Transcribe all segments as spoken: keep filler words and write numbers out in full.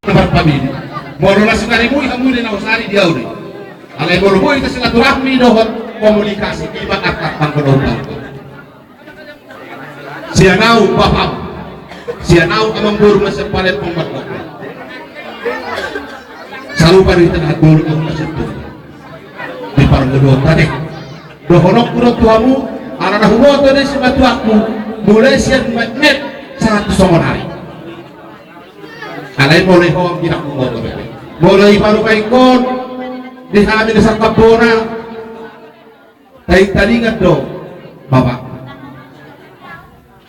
Nomor pabili. Molo na singari mui hamu di na usari di au di. Alai molo boi ta silaturahmi dohot komunikasi, ima arta panggodohon. Sian au bapam, sian au amangboru ma sian pale pongmat. Sarupa do hita na dulu au na situ. Di pargodohon tadi. Dohononku do tu hamu, ala na huboto do simatuangku, mulai sian metmet sahat tu songon ari. Alai molo i ho, tidak huboto be. Molo i parumaen on, di hami na sangkap bona, tai taringat do, Bapak.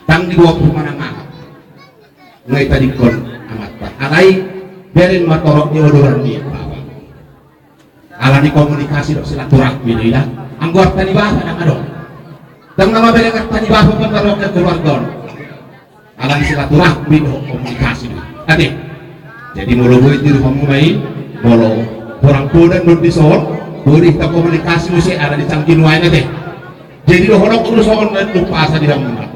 Tang di bawah perumahan anak. Ngai tadi kon amat, Pak. Alai, beren ma torop di odoran dia, Bapak. Ala ni komunikasi dohot silaturahmi do ida. Anggo arta ni bapa ndang adong. Ndang na mabereng arta ni bapa pe ndang adong keluarga on. Ala ni silaturahmi dohot komunikasi do. Ate. Jadi molo boi tiru hamu ma i, molo hurang podan do dison, boi hita komunikasi muse ala ni canggi nuaeng ate. Jadi dohononku do songon na lupa asa di hamu na.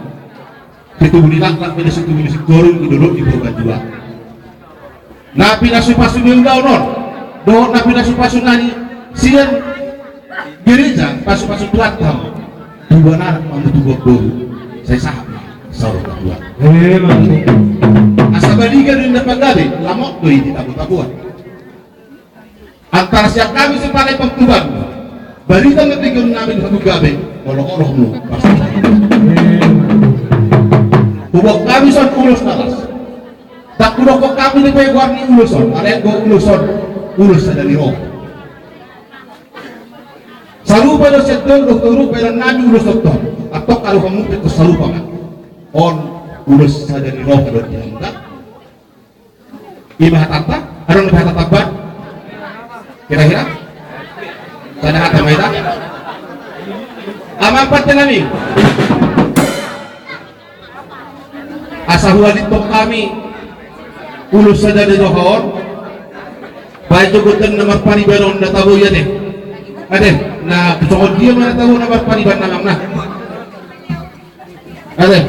Situbu ni laklak, beda situbu ni singkoru, i do dohot di Purba Jua. Na pinasupasu ni ulaon on dohot na pinasupasu nami sian gereja, pasupasu Tuhanta ma. Tubuan anak ma tubuan boru, sai sahat ma saur matua. Asa baliga do inda panggabe, lamok do i di tabo-taboan. Antara sian hami sipalembang Tuban, barita ma piga nami di hamu gabe, molo olo hamu. Huboan hami son ulos na las. Ndang hudokkon hami dope goar ni ulos on, alai anggo ulos on, ulos sada ni roha. Sarupa do sian tolu dohot tolu pe nami ulos on. Antong alu hamu pe sarupa ma. On ulos sada ni roha do di hamu. Ima hatanta, adong na hata tambahan? Kira-kira? Sada hata ma hita. Amang pande nami. Asa hualinghon hami ulos sada ni roha on. Baen jo gondang na marpariban on na tabo i ate. Ate, na songon dia ma na tabo na marpariban na amang na. Ate.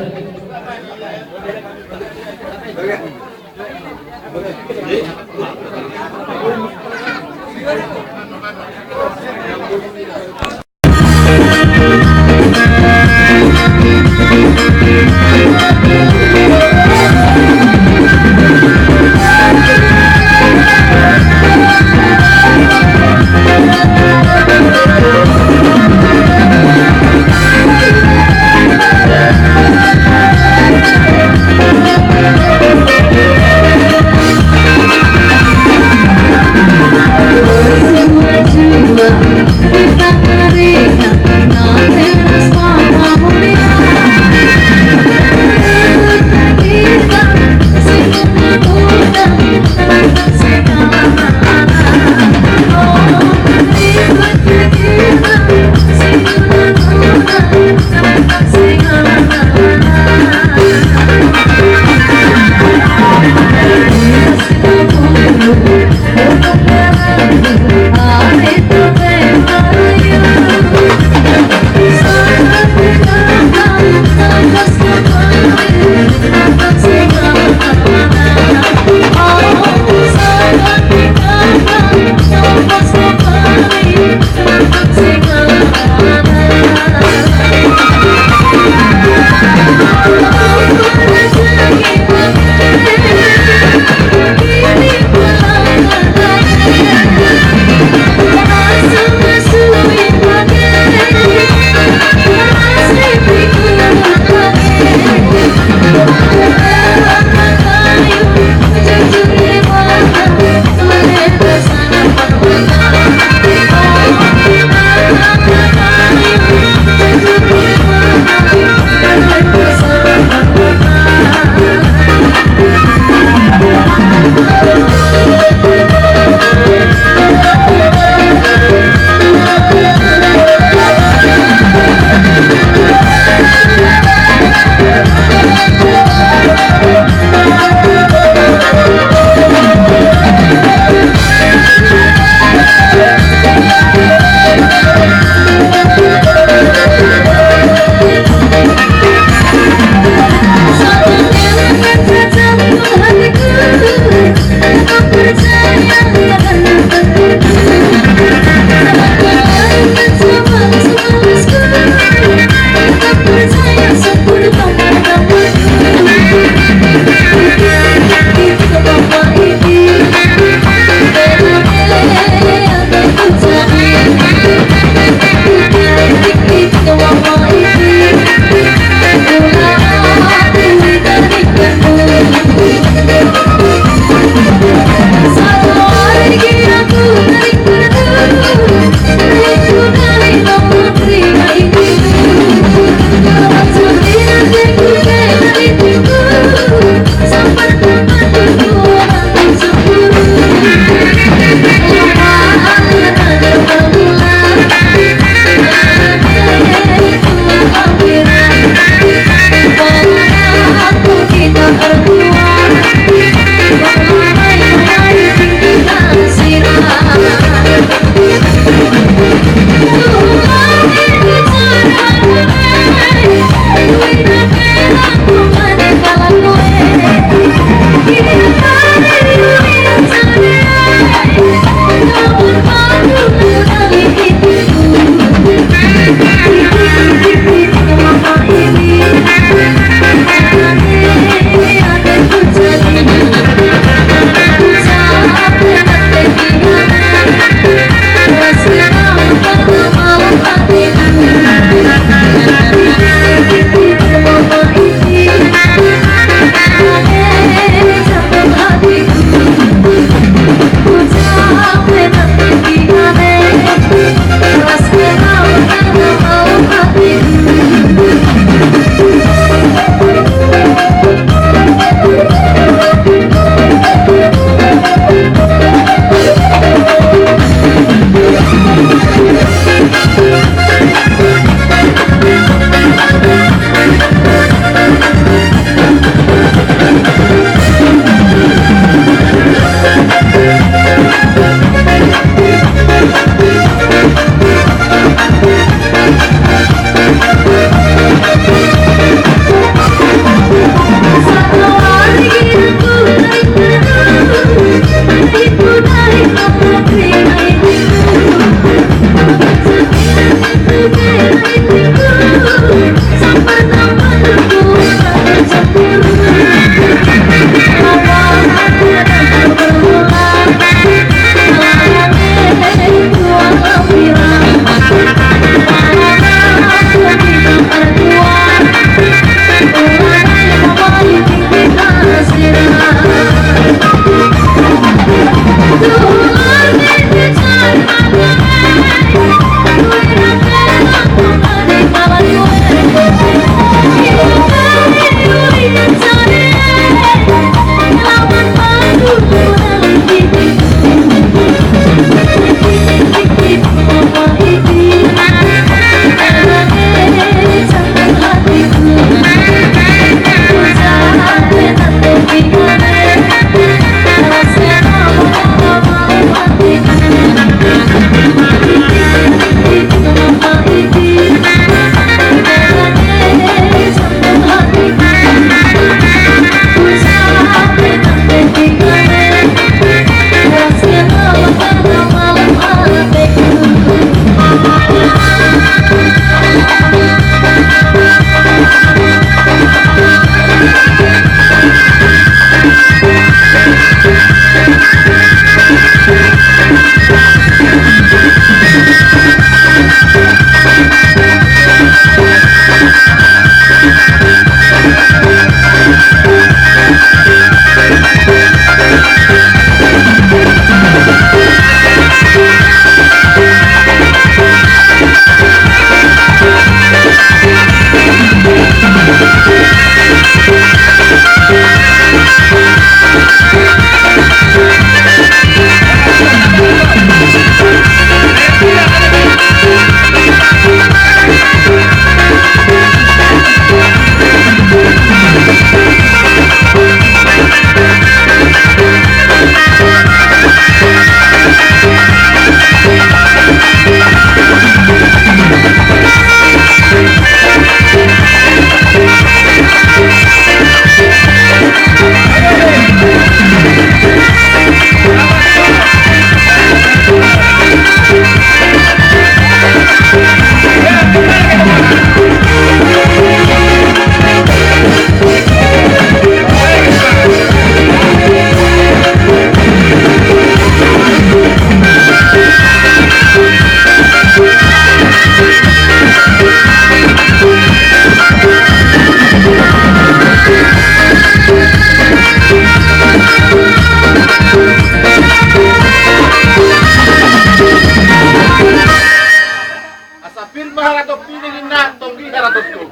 Asa pir ma haratompi ninna, tonggi haratompu.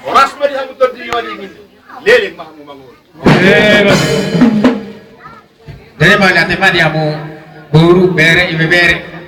Horas ma di hamu tondi, madingin. Leleng ma hamu mangolu. Jadi mauliate ma di hamu boru, bere, ibebere.